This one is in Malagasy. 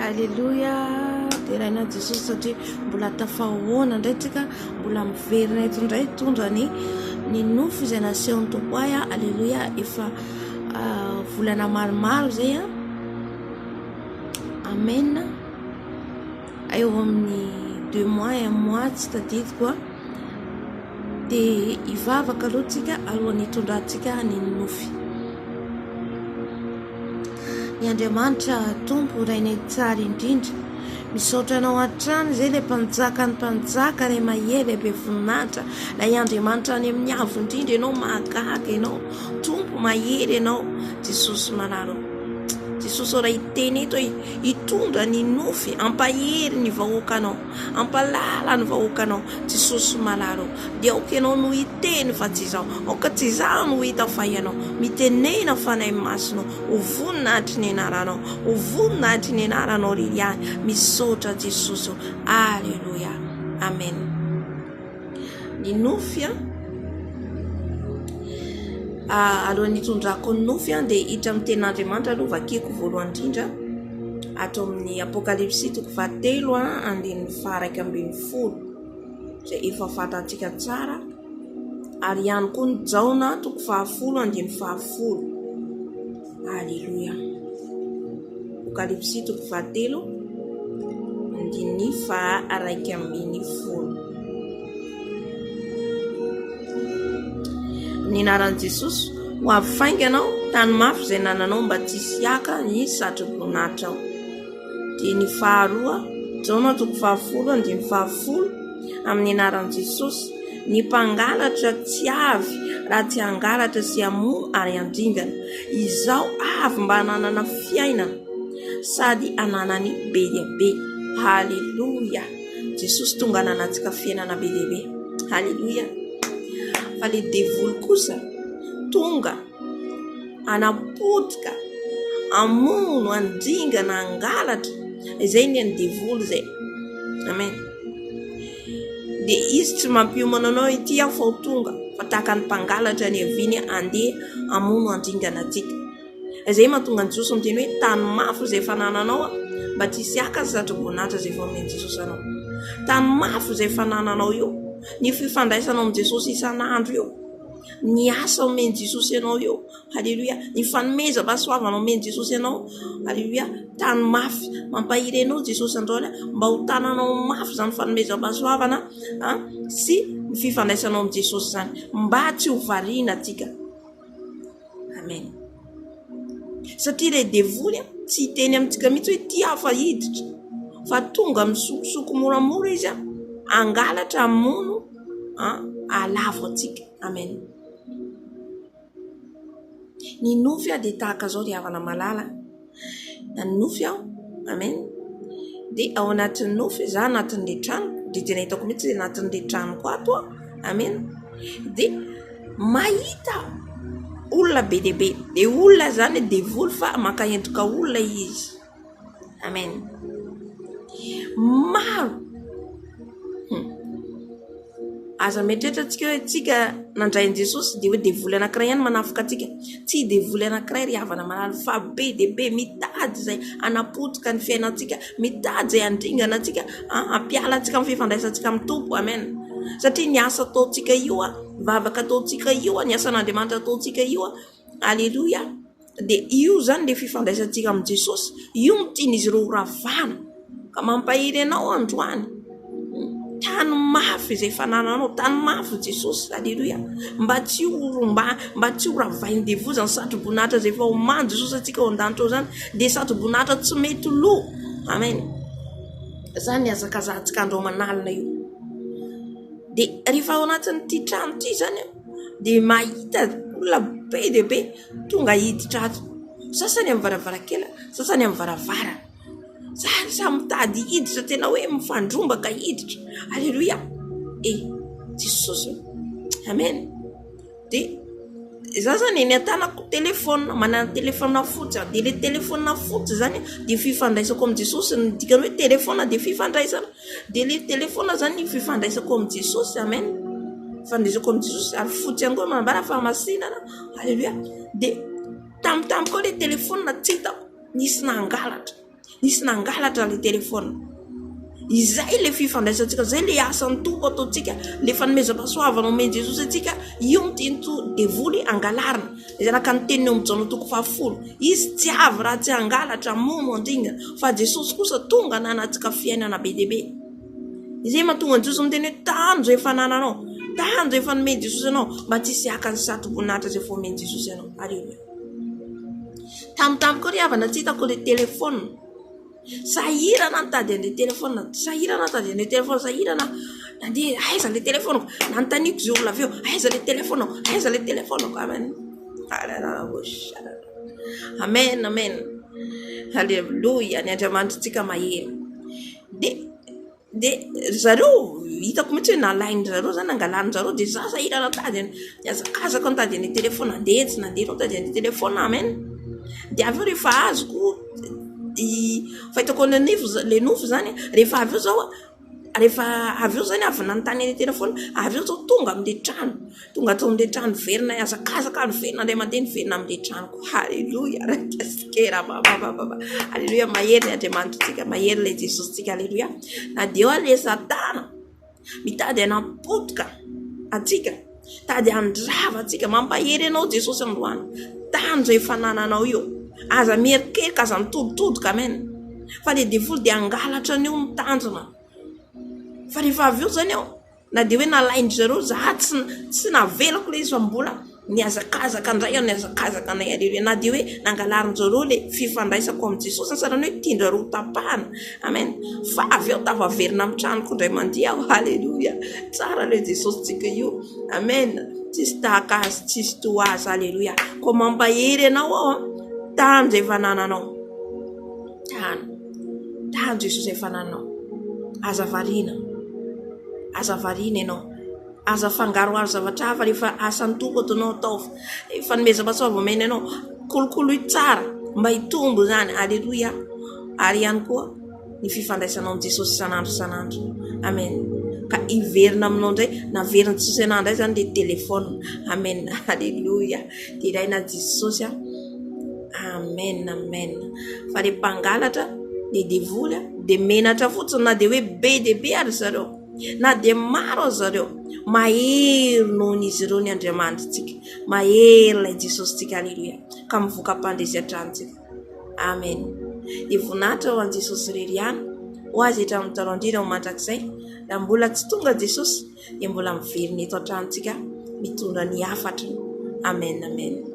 Aleloia, deraina an'i Jesosy satria mbola tafahoana indray tsika, mbola miverina eto indray hitondra ny ny nofy izay nasehon'ny Tompo ahy. Aleloia, efa ah, volana maromaro izay an. Amen. Eo amin'ny deux mois, un mois tsy tadidiko an. Dia hivavaka aloha tsika alohan'ny hitondrantsika ny nofy. Ny Andriamanitra Tompo Rainay tsara indrindra, misaotra Anao hatrany izay ilay Mpanjakan'ny mpanjaka, Ray mahery, Ray be voninahitra, ilay Andriamanitra any amin'ny avo indrindra Ianao, mahagaga Ianao, Tompo mahery Ianao, Jesosy malala ô. Jesosy ô raha hiteny eto aho, hitondra ny nofy, hampahery ny vahoakanao. Hampahalala ny vahoakanao, Jesosy malala ô, dia aoka Ianao no hiteny fa tsy izaho, aoka tsy izaho no hita fa Ianao, mitenena Fanahy Masina ô, ho voninahitry ny anaranao, ho voninahitry ny anaranao ry ihany, misaotra Jesosy ô, Aleloia, Amen. Ny nofy an, alohan'ny hitondrako ny nofy an, dia hiditra amin'ny tenin'Andriamanitra aloha vakiko voalohany indrindra ato amin'ny Apokalypsy toko fahatelo an, andininy faha-11 izay efa fantatsika tsara ary ihany koa ny Jaona toko fahafolo andininy fahafolo. Aleloia. Apokalypsy toko fahatelo andininy faha-11. Amin'ny anaran'i Jesosy, ho avy faingana aho, tany mafy izay nananao mba tsy hisy haka ny satroboninahitra aho. Andininy faharoa, Jaona toko fahafolo andininy fahafolo, amin'ny anaran'i Jesosy, ny mpangalatra tsy avy raha tsy hangalatra sy hamono ary handringana. Izaho avy mba hananana fiainana sady hananany be dia be. Haleloia! Jesosy tonga hananantsika fiainana be dia be. Haleloia! Fa le devoly kosa tonga hanapotika, hamono, handringana, hangalatra. Izay ny an'ny devoly izay. Amen. Dia izy tsy mampiomana anao ity aho fa ho tonga fa tahaka ny mpangalatra ny aviany andeha hamono handringana antsika. Izay mahatonga an'i Jesosy miteny hoe tany mafy izay fanananao mba tsy hisy haka ny satroboninahitra izay efa omen'i Jesosy anao. Tany mafy izay fanananao io, ny fifandraisanao amin'i Jesosy isan'andro io. Ny asa omen'i Jesosy anao io, Aleloia, ny fanomezam-pahasoavana omen'i Jesosy anao, Aleloia, tano mafy, mampahery anao Jesosy androany mba ho tananao mafy izany fanomezam-pahasoavana sy ny fifandraisanao amin'i Jesosy izany, mba tsy ho variana antsika. Amen. Satria ilay devoly tsy hiteny amintsika mihitsy hoe ity aho fa hiditra, fa tonga misokosoko moramora izy hangalatra, hamono, hahalavo antsika. Amen. Ny nofy aho dia tahaka izao ry havana malala. Nanonofy aho, amen. Dia ao anatin'ny nofy, za anatin'ilay trano, dia tena hitako mihitsy hoe anatin'ilay tranoko ato aho, amen. Dia mahita olona be dia be, dia olona izany devoly fa maka endrika olona izy. Amen. Maro. Hmm. Aza mieritreritra antsika hoe tsika nandray an'i Jesosy dia hoe devoly anankiray ihany manafika antsika. Tsy devoly anankiray ry havana malala fa be dia be mitady izay hanapotika ny fiainantsika, mitady izay handringana antsika, hampiala antsika amin'ny fifandraisantsika amin'ny Tompo. Amen. Satria ny asa ataontsika io, vavaka ataontsika io, ny asan'Andriamanitra ataontsika io, aleloia. Dia io izany ilay fifandraisantsika amin'i Jesosy, io no tian'izy ireo horavana. Ka mampahery anao androany. Tany mafy izay fanananao, tany mafy Jesosy, aleloia. Mba tsy ho mba mba tsy ho ravain'ny devoly izany satroboninahitra izay efa omanin'i Jesosy antsika ao an-danitra ao izany, dia satroboninahitra tsy mety lo. Amen. Izany ny hazakazahantsika andro aman'alina io. Dia rehefa ao anatin'ity trano ity izany dia mahita olona be dia be Tonga hiditra ato. Sasany amin'ny varavarankely, sasany amin'ny varavarana. Samy samy mitady hiditra, tena hoe mifandrombaka hiditra. Aleloia! E, Jesosy ô! Amen. Dia za zany eny an-tanako telefaonina, manana telefaonina fotsy aho. Dia ilay telefaonina fotsy zany dia fifandraisako amin'i Jesosy. Ny dikany hoe telefaonina dia fifandraisana. Dia ilay telefaonina zany ny fifandraisako amin'i Jesosy. Amen. Fifandraisako amin'i Jesosy. Ary fotsy ihany koa manambara fahamasinana. Aleloia. Dia tampotampoka eo ilay telefaonina tsy hitako. Nisy nangalatra. Nisy nangalatra ilay telefaonina. Izay ilay fifandraisantsika, izay ilay asan'ny Tompo ataontsika, ilay fanomezam-pahasoavana omen'i Jesosy antsika, io no tian'ny devoly hangalarina. Izay araka ny teniny eo amin'ny Jaona toko fahafolo. Izy tsy avy raha tsy hangalatra, hamono, handringana, fa Jesosy kosa tonga nanantsika fiainana be dia be. Izay mahatonga an'i Jesosy miteny hoe tano izay efa anananao, tano izay efa nomen'i Jesosy anao, mba tsy hisy haka ny satroboninahitra izay efa omen'i Jesosy anao. Aleloia. Tampotampoka ry havana tsy hitako ilay telefaonina. Sahirana nitady an'ilay telefaonina, sahirana nitady an'ilay telefaonina, sahirana nandeha aiza ilay telefaoniko, nanontaniako izay olona avy eo, aiza ilay telefaoniko, aiza ilay telefaoniko, amen. Amen, amen. Aleloia, ny Andriamanitritsika mahery. Dia Dia ry zareo, hitako mihitsy hoe nalain-dry zareo izany, nangalarin-dry zareo, dia izaho sahirana nitady an, nihazakazaka nitady an'ilay telefaonina, nandeha etsy nandeha eroa nitady an'ilay telefaonina, amen. Dia avy eo rehefa azoko, fahitako an'ilay nofy, ilay nofy izany, rehefa avy eo izao an, rehefa avy eo izany avy nanontany an'ilay telefaonina, avy eo izao tonga amin'ilay trano. Tonga tao amin'ilay trano niverina nihazakazaka niverina indray mandeha niverina amin'ilay tranoko. Haleloia. Haleloia. Mahery ny Andriamanitritsika, mahery ilay Jesosintsika. Haleloia. Na dia eo ary ilay Satana mitady hanapotika antsika, mitady handrava antsika, mampahery anao Jesosy androany. Tano izay fanananao io. Aza mierikerika, aza mitoditodika. Amen. Fa ilay devoly dia hangalatra an'io ny tanjona. Fa rehefa avy eo izany aho Na dia hoe nalain-dry zareo za tsy tsy navelako ilay izy fa mbola nihazakazaka indray aho nihazakazaka anay aleloia na dia hoe nangalarin-dry zareo ilay fifandraisako amin'i Jesosy ny sarany hoe tian-dry zareo ho tapahana amen fa avy eo tafaverina amin'ny tranoko indray mandeha aho aleloia tsara ilay Jesosintsika io amen tsisy tahaka azy tsisy toa azy aleloia koa mampahery anao aho an tano izay efa anananao tano tano Jesosy efa anananao aza variana Aza variana ianao. Aza afangaroharo zavatra hafa rehefa asan'ny Tompo ataonao ataovy. Fanomezam-pahasoavana omena anao. Kolokoloy tsara mba hitombo izany. Aleloia. Ary ihany koa ny fifandraisanao amin'i Jesosy isan'andro isan'andro. Amen. Ka hiverina aminao indray, naverin'i Jesosy anah indray izany ilay telefaonina. Amen. Aleloia. Deraina Jesosy a. Amen, amen. Fa le mpangalatra, le devoly dia menatra fotsiny na dia hoe be dia be ary zareo, na dia maro aza zareo, mahery noho ny izy ireo ny Andriamanitritsika, mahery ilay Jesosintsika, aleloia, ka mivoka mpandresy hatrany tsika. Amen. Dia voninahitra ho an'i Jesosy irery ihany, ho azy hatramin'ny taloha indrindra ho mandrakizay. Raha mbola tsy tonga Jesosy, dia mbola miverina eto an-tranontsika mitondra ny hafatra. Amen, amen.